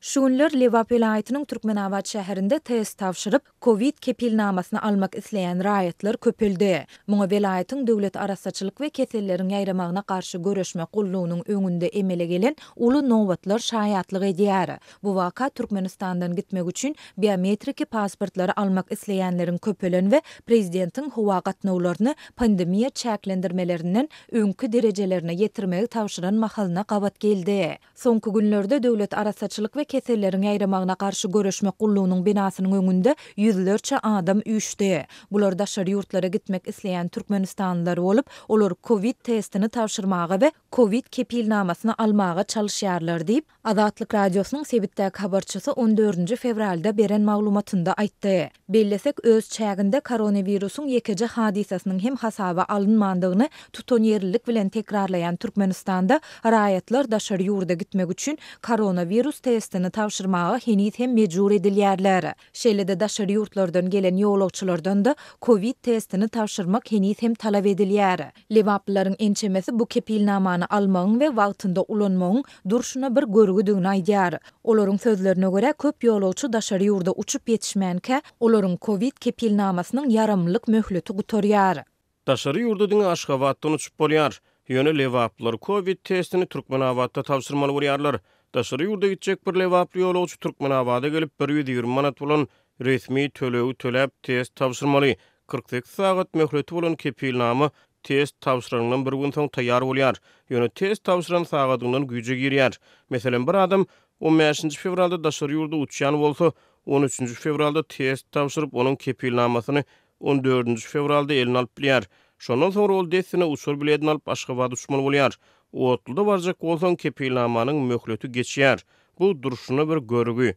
Şu günler Lebap welaýatynyň Türkmenabat şäherinde test tabşyryp, kowid kepilnamasyny almak isleýän raýatlar köpeldi. Muňa welaýatyň Döwlet arassaçylyk we keselleriň ýaýramagyna garşy göreşmek gullugynyň öňünde emele gelen uly nobatlar şaýatlyk edýär. Bu waka Türkmenistandan gitmek üçin biometriki pasportlary almak isleýänleriň köpelen we prezidentiň howa gatnawlaryny pandemiýa çäklendirmelerinden öňki derejelerine ýetirmegi tabşyran mahalyna gabat geldi. Soňky günlerde Döwlet arassaçylyk we keselleriň ýaýramagyna garşy göreşmek gullugynyň binasynyň öňünde ýüzlerçe adam üýşdi. Bular daşary ýurtlara gitmek isleýän türkmenistanlylar bolup, olar kowid testini tabşyrmaga we kowid kepilnamasyny almaga çalyşýarlar diýip, Azatlyk Radiosynyň sebitdäki habarçysy on dördünji fewralda beren maglumatynda aýtdy. Bellesek, öz çäginde koronawirusyň ýekeje hadysasynyň hem hasaba alynmandygyny tutanýerlilik bilen tekrarlaýan Türkmenistanda raýatlar daşary ýurda gitmek üçin koronawirus testini tabşyrmaga heniz hem mejbur edilýärler. Şeýle-de daşary ýurtlardan gelen ýolagçylardan-da kowid testini tabşyrmak heniz hem talap edilýär. Lebaplylaryň ençemesi bu kepilnamany almagyň we wagtynda ulanmagyň durşuna bir görgüdigini aýdýar. Olaryň sözlerine görä, köp ýolagçy daşary ýurda uçup ýetişmänkä, olaryň kowid kepilnamasynyň ýaramlylyk möhleti gutarýar. Daşary ýurda diňe Aşgabatdan uçup bolýar. Ýöne lebaplylar kowid testini Türkmenabatda tabşyrmaly bolýarlar. Daşary ýurda gitjek bir lebaply ýolagçy Türkmenabada gelip, 120 manat bolan resmi tölegi töläp, test tabşyrmaly. 48 sagat möhleti bolan kepilnama test tabşyranyňdan bir gün soň taýýar bolýar. Ýöne test tabşyran sagadyňdan güýje girýär. Meselem, bir adam on bäşinji fewralda daşary ýurda uçýan bolsa, on üçünji fewralda test tabşyryp, onuň kepilnamasyny on dördünji fewralda eline alyp bilýär. Şondan soňra ol dessine uçar biledini alyp, Aşgabada uçmaly bolýar. Otluda barjak bolsaň, kepilnamanyň möhleti geçýär. Bu durşuna bir görgi.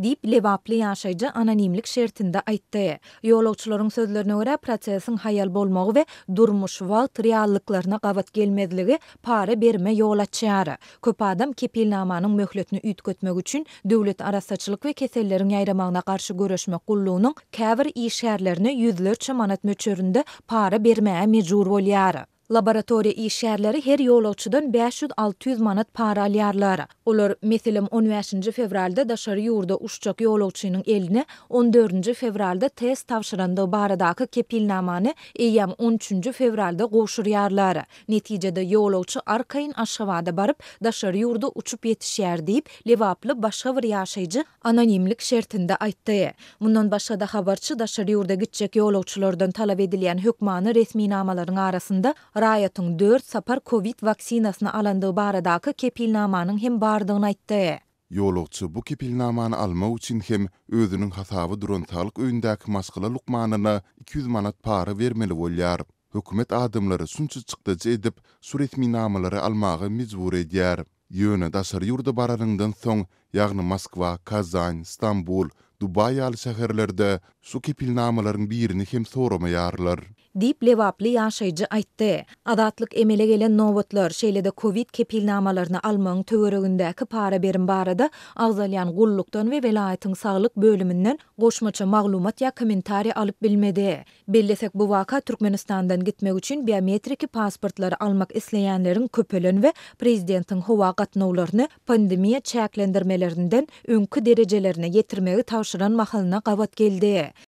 Diýip, lebaply ýaşaýjy anonimlik şertinde aýtdy. Ýolagçylaryň sözlerine görä, prosesiň haýal bolmagy we durmuş, wagt reallyklaryna gabat gelmezligi para berime ýol açýar. Köp adam kepilnamanyň möhletini üýtgetmek üçin Döwlet arassaçylyk we keselleriň ýaýramagyna garşy göreşmek gullugynyň käbir işgärlerine ýüzlerçe manat möçberinde para bermäge mejbur bolýar. Laboratoriýa işgärleri her ýolagçydan 500-600 manat para alýarlar. Olar, meselem, on bäşinji fewralda daşary ýurda uçjak ýolagçynyň eline on dördünji fewralda test tabşyrandygy baradaky kepilnamany eýýäm on üçünji fewralda gowşurýarlar. Netijede, ýolagçy arkaýyn Aşgabada baryp, daşary ýurda uçup ýetişýär diýip, lebaply başga bir ýaşaýjy anonimlik şertinde aýtdy. Mundan başga-da habarçy daşary ýurda gitjek ýolagçylardan talap edilýän hökmany resminamalaryň arasynda raýatyň dört sapar kowid waksinasyny alandygy baradaky kepilnamanyň hem bardygyny aýtdy. Ýolagçy bu kepilnamany almak üçin hem özüniň hasaba duran saglyk öýündäki maşgala lukmanyna 200 manat para bermeli bolýar. Hökümet adamlary şunça çykdajy edip, şu resminamalary almaga mejbur edýär. Ýöne daşary ýurda baranyňdan soň, ýagny Moskwa, Kazan, Stambul, Dubaý ýaly şäherlerde şu kepilnamalaryň birini hem soramaýarlar. Diýip, lebaply ýaşaýjy aýtdy. Azatlyk emele gelen nobatlar, şeýle-de kowid kepilnamalaryny almagyň töweregindäki para-berim barada agzalýan gullukdan we welaýatyň saglyk bölüminden goşmaça maglumat ýa kommentariý alyp bilmedi. Bellesek, bu waka Türkmenistandan gitmek üçin biometriki pasportlary almak isleýänleriň köpelen we prezidentiň howa gatnawlaryny pandemiýa çäklendirmelerinden öňki derejelerine ýetirmegi tabşyran mahalyna gabat geldi.